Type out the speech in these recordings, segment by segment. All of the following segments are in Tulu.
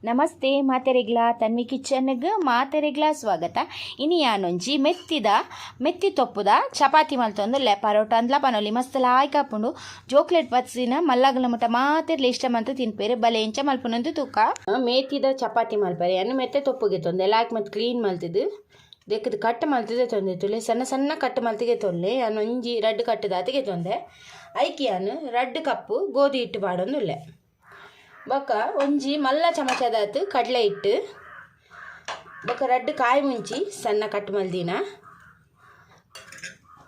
ನಮಸ್ತೆ ಮಾತೆರೆಗ್ಲಾ ತನ್ವಿ ಕಿಚನ್ಗ್ ಮಾತೆರೆಗ್ಲಾ ಸ್ವಾಗತ. ಇನಿ ಯಾನೊಂಜಿ ಮೆತ್ತಿದ ಮೆತ್ತಿ ತೊಪ್ಪುದ ಚಪಾತಿ ಮಲ್ತೊಂದುಲ್ಲೆ. ಪರೋಟ ಅಂದ್ಲ ಪನೊಲಿ, ಮಸ್ತ್ ಲಾಯ್ಕ್ ಆಪುಂಡು. ಜೋಕ್ಲೆಟ್ ಪತ್ಸಿನ ಮಲ್ಲಗಲ ಮುಟ್ಟ ಮಾತೆರ್ಲ ಇಷ್ಟ ಮಂತ್ ತಿನ್ಪೇರು. ಬಲೆ ಎಂಚ ಮಲ್ಪುನಂದು ತೂಕ. ಮೇತಿದ ಚಪಾತಿ ಮಲ್ಪರೆ ಯಾನ್ ಮೆತ್ತೆ ತೊಪ್ಪುಗೆ ತೊಂದೆ ಲಾಯ್ಕ್ ಮಲ್ತ್ ಕ್ಲೀನ್ ಮಲ್ತಿದ್ದು ದೆಕ್ಕದ ಕಟ್ ಮಲ್ತಿದೆ ತೊಂದೆ ತುಲೆ ಸಣ್ಣ ಸಣ್ಣ ಕಟ್ ಮಲ್ತಿಗೆ ತೊಂದೆ ಯಾನ್ ಒಂಜಿ ರಡ್ಡ್ ಕಟ್ಟದಾತಿಗೆ ತೊಂದೆ. ಐಕ್ ಯಾನ್ 2 ಕಪ್ಪು ಗೋಧಿ ಹಿಟ್ಟು ಪಾಡೊಂದುಲ್ಲೆ. ಬೊಕ್ಕ ಒಂಜಿ ಮಲ್ಲ ಚಮಚದಾತ್ ಕಡಲೆ ಹಿಟ್ಟು, ಬೊಕ್ಕ 2 ಕಾಯಿ ಮುಂಚಿ ಸಣ್ಣ ಕಟ್ ಮಲ್ದಿನ,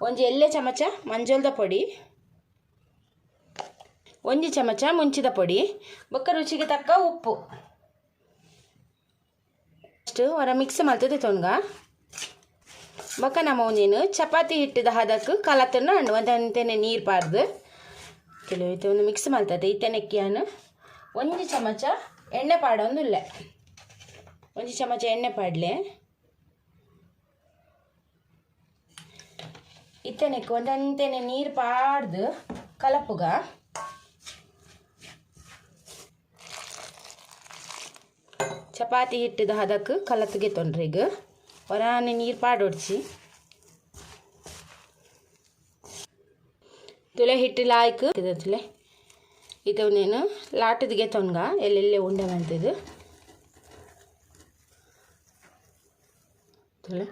ಒಂಜಿ ಎಲ್ಲೆ ಚಮಚ ಮಂಜೊಲ್ದ ಪೊಡಿ, ಒಂಜಿ ಚಮಚ ಮುಂಚಿದ ಪೊಡಿ, ಬೊಕ್ಕ ರುಚಿಗೆ ತಕ್ಕ ಉಪ್ಪು. ಅಷ್ಟು ಹೊರ ಮಿಕ್ಸ್ ಮಲ್ತದೆ ತೊಂಗ. ಬೊಕ್ಕ ನಮ್ಮ ಒಂಜೇನು ಚಪಾತಿ ಹಿಟ್ಟದ ಹದಕ್ಕೆ ಕಲತನ್ನು ಅಂಡು ಒಂದಂತೆನೆ ನೀರು ಪಾರ್ದು ಕೆಲವು ಇತ್ತೆ ಒಂದು ಮಿಕ್ಸ್ ಮಲ್ತದೆ. ಇತ್ತನೆಕ್ಕಿಯಾನು ಒಂಜಿ ಚಮಚ ಎಣ್ಣೆ ಪಾಡೊಂದುಲ್ಲೆ. ಒಂಜಿ ಚಮಚ ಎಣ್ಣೆ ಪಾಡ್ಲೆ. ಇತ್ತನೆಕ್ ಒಂದಂತೆನೆ ನೀರು ಪಾಡ್ದು ಕಲಪುಗ. ಚಪಾತಿ ಹಿಟ್ಟದ ಹದಕ್ಕೆ ಕಲತ್ಗೆ ತೊಂಡ್ರಿಗ ಹೊರಾನೆ ನೀರು ಪಾಡೊಡ್ಚಿ. ತುಲೆ ಹಿಟ್ಟು ಲಾಯ್ಕ್ ತುಲೆ ಇದು ನೀನು ಲಾಟದಿಗೆ ತೊನ್ಗ ಎಲ್ಲೆಲ್ಲೇ ಉಂಡೆ ಮಾಡ್ತಿದ್ದು ತುಲೆ.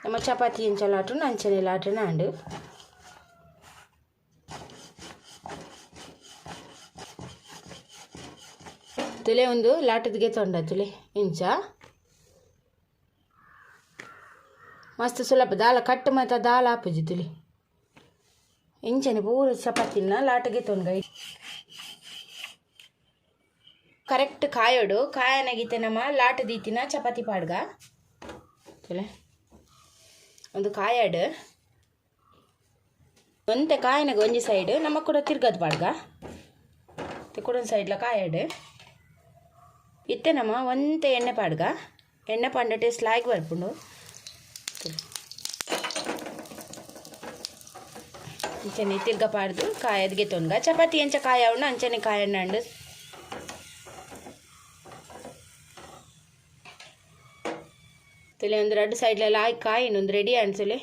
ನಮ್ಮ ಚಪಾತಿ ಎಂಚ ಲಾಟುನ ಅಂಚನೆ ಲಾಟುನ ಅಂಡು. ತುಲೆ ಒಂದು ಲಾಟದಿಗೆ ತೊಂಡ ತುಲೆ ಇಂಚ ಮಸ್ತ್ ಸುಲಭ ದಾಲ ಕಟ್ಟು ಮತ್ತು ದಾಲ ಆಪುಜಿ ತುಲಿ. ಇಂಚನೆ ಪೂರ ಚಪಾತಿನ ಲಾಟಗೆ ತೊಂಗ ಕರೆಕ್ಟ್ ಕಾಯೋಡು. ಕಾಯನಗೀತೆ ನಮ್ಮ ಲಾಟ ದೀತಿನ ಚಪಾತಿ ಪಾಡ್ಗ ತುಲೆ ಒಂದು ಕಾಯಾಡು ಒಂತೆ ಕಾಯನಗ ಒಂಜಿ ಸೈಡ್ ನಮ್ಮ ಕೂಡ ತಿರ್ಗದ್ ಪಾಡ್ಗ ಕೂಡ ಒಂದು ಸೈಡ್ಲ ಕಾಯಾಡು. ಇತ್ತೆ ನಮ್ಮ ಒಂತೆ ಎಣ್ಣೆ ಪಾಡ್ಗ. ಎಣ್ಣೆ ಪಾಂಡ ಟೇಸ್ಟ್ ಲಾಯ್ಕ್ ಬರ್ಪುಂಡು. ಅಂಚನೆ ತಿರ್ಗ ಪಾಡ್ದು ಕಾಯದ್ಗೆ ತೊನ್ಗ. ಚಪಾತಿ ಎಂಚ ಕಾಯ ಉಂಡು ಅಂಚನೆ ಕಾಯಣ್ಣ ಉಂಡು. ತುಲೆ ಒಂದು 2 ಸೈಡ್ಲೆಲ್ಲ ಆಯ್ ಕಾಯಿನ ಒಂದು ರೆಡಿ ಅನ್ಸುಲೆ.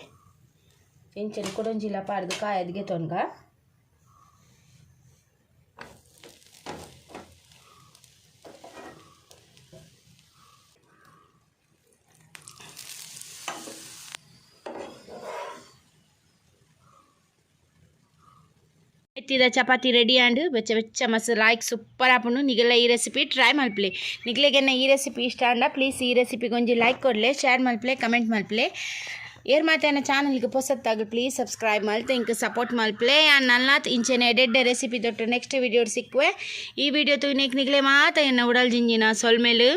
ಎಂಚನೆ ಕೊಡೊಂಜಿಲ ಪಾಡ್ದು ಕಾಯದ್ಗೆ ತೊನ್ಗ. ಎತ್ತಿದ ಚಪಾತಿ ರೆಡಿ ಆಂಡ್ ಬೆಚ್ಚ ಬೆಚ್ಚ ಮಸ್ತ್ ಲಾಯ್ಕ್ ಸೂಪರ್ ಆಪುಂಡು. ನಿಗಲ ಈ ರೆಸಿಪಿ ಟ್ರೈ ಮಲ್ಪಲೆ. ನಿಗ್ಲೆಗೆನ್ನ ಈ ರೆಸಿಪಿ ಇಷ್ಟ ಆಂಡ ಪ್ಲೀಸ್ ಈ ರೆಸಿಪಿಗೆ ಒಂಜಿ ಲೈಕ್ ಕೊಡ್ಲೆ, ಶೇರ್ ಮಲ್ಪಲೆ, ಕಮೆಂಟ್ ಮಲ್ಪಲೆ. ಏರ್ ಮಾತೇನ ಚಾನಲ್ಗೆ ಪೊಸತ್ತಾಗ ಪ್ಲೀಸ್ ಸಬ್ಸ್ಕ್ರೈಬ್ ಮಲ್ತೆ ಇಂಕ್ ಸಪೋರ್ಟ್ ಮಲ್ಪಲೆ. ನಲ್ನಾತ್ ಇಂಚೆನೆ ಎಡೆಡ್ಡೆ ರೆಸಿಪಿ ತೊಟ್ಟು ನೆಕ್ಸ್ಟ್ ವಿಡಿಯೋ ಸಿಕ್ಕುವೆ. ಈ ವಿಡಿಯೋ ತೂನೆಕ್ ನಿಗ್ಲೆ ಮಾತ ಎನ್ನ ಉಡಲ್ ಜಿಂಜಿನ ಸೊಲ್ಮೇಲು.